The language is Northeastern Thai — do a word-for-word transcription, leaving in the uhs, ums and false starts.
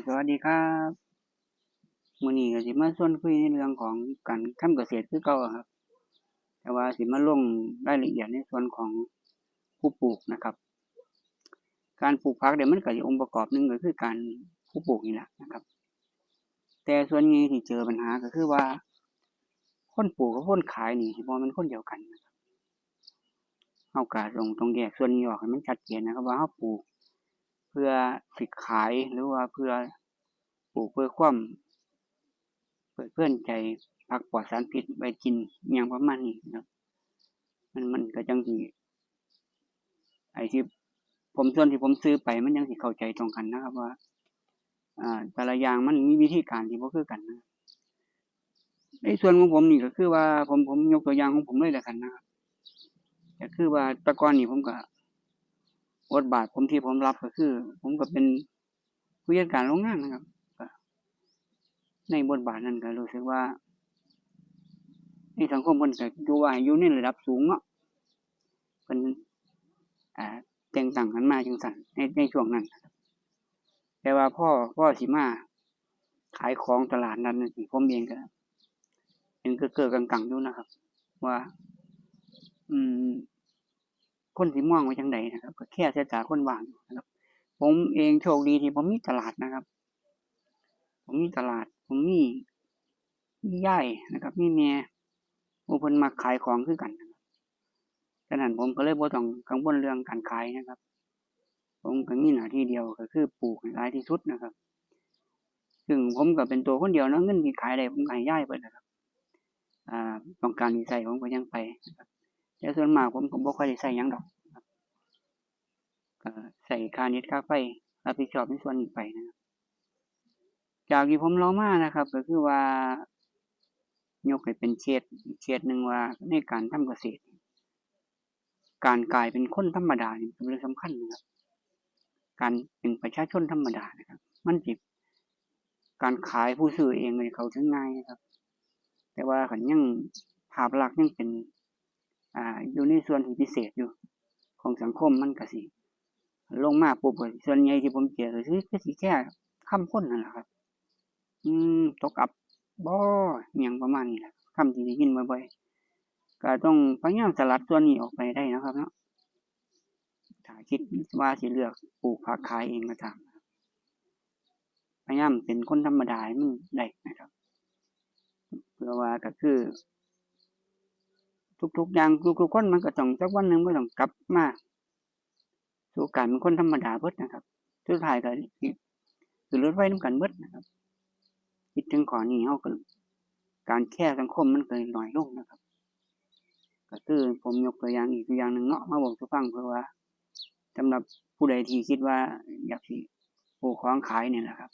สวัสดีครับ มื้อนี้ก็สิมาชวนคุยในเรื่องของการทำเกษตรคือเก่าอะครับ แต่ว่าสิมาลงรายละเอียดในส่วนของผู้ปลูกนะครับ การปลูกผักเนี่ยมันก็สิองค์ประกอบหนึ่งก็คือการผู้ปลูกนี่แหละนะครับ แต่ส่วนใหญ่ที่เจอปัญหาก็คือว่า คนปลูกกับคนขายนี่สิบ่แม่นคนเดียวกันนะครับ เฮาก็ต้อง ต้องแยกส่วนนี้ออกให้มันชัดเจนนะครับ ว่าเฮาปลูกเพื่อสิขาย หรือว่าเพื่อปลูกเพื่อความเพลิดเพลินใจ ผักปลอดสารพิษไว้กิน อิหยังประมาณนี้นะครับ มัน มันก็จั่งสิ ไอ้ที่ผม ส่วนที่ผมสื่อไปมันจั่งสิเข้าใจตรงกันนะครับ ว่า อ่า แต่ละอย่างมันมีวิธีการที่บ่คือกันนะ ในส่วนของผมนี่ก็คือว่า ผม ผมยกตัวอย่างของผมเลยแล้วกันนะครับ ก็คือว่าแต่ก่อนนี่ผมก็ บทบาทผมที่ผมรับก็คือ ผมก็เป็นผู้จัดการโรงงานนะครับ ก็ในบทบาทนั้นก็รู้สึกว่า ในสังคมเพิ่นก็อยู่ว่าให้อยู่ในระดับสูงเนาะ เพิ่น อ่า แต่งตั้งกันมาจั่งซั้น ใน ในช่วงนั้น แต่ว่าพอ พอสิมาขายของตลาดนัดจั่งซี้ ผมเองก็เป็นเก้อๆกังๆอยู่นะครับ ว่า อืม คนสิมองว่าจั่งใดนะครับ ก็แค่สายตาคนว่างอยู่นะครับ ผมเองโชคดีที่ผมมีตลาดนะครับ ผมมีตลาด ผมมี มียายนะครับ มีแม่ ผู้เพิ่นมักขายของคือกันนะครับ ฉะนั้นผมก็เลยบ่ต้องกังวลเรื่องการขายนะครับ ผมก็มีหน้าที่เดียวก็คือปลูกให้หลายที่สุดนะครับ ซึ่งผมก็เป็นตัวคนเดียวเนาะ เงินที่ขายได้ผมก็ให้ยายเบิดนะครับ อ่า ต้องการสิใช้ผมก็ยังไปนะครับ แต่ส่วนมากผมก็บ่ค่อยได้ใช้หยังดอกครับ ก็ใช้ค่าเน็ตค่าไฟ รับผิดชอบในส่วนนี้ไปนะครับ จากที่ผมเล่ามานะครับ ก็คือว่า ยกให้เป็นเคส อีกเคสหนึ่งว่าในการทำเกษตร การกลายเป็นคนธรรมดานี่เป็นเรื่องสำคัญนะครับ การเป็นประชาชนธรรมดานะครับ มันสิ การขายผู้ซื้อเองนี่เข้าถึงง่ายนะครับ แต่ว่าคันยัง ภาพลักษณ์ยังเป็น อ่า อยู่ในส่วนที่พิเศษอยู่ ของสังคมมันก็สิ ลงมาปุ๊บก็ส่วนใหญ่ที่ผมเจอก็คือ คือสิแค่คำคนนั่นแหละครับ อืม ตกอับบ่ อิหยังประมาณนี้แหละ คำที่ได้ยินบ่อยๆ ก็ต้องพยายามสลัดส่วนนี้ออกไปได้นะครับเนาะ ถ้าคิดว่าสิเลือกปลูกผักขายเองก็ตาม พยายามเป็นคนธรรมดาให้มันได้นะครับ เพื่อว่าก็คือ ทุกๆอย่าง ทุกๆคนมันก็ต้อง สักวันหนึ่งมันก็ต้องกลับมาสู่การเป็นคนธรรมดาเบิดนะครับ สุดท้ายก็สิขึ้นรถไฟนำกันเบิดนะครับ คิดถึงข้อนี้เฮาก็ การแคร์สังคมมันก็น้อยลงนะครับ ก็คือผมยกตัวอย่างอีกตัวอย่างหนึ่งเนาะ มาเว้าสู่ฟัง เพื่อว่าสำหรับผู้ใดที่คิดว่าอยากสิปลูกของขายนี่แหละครับ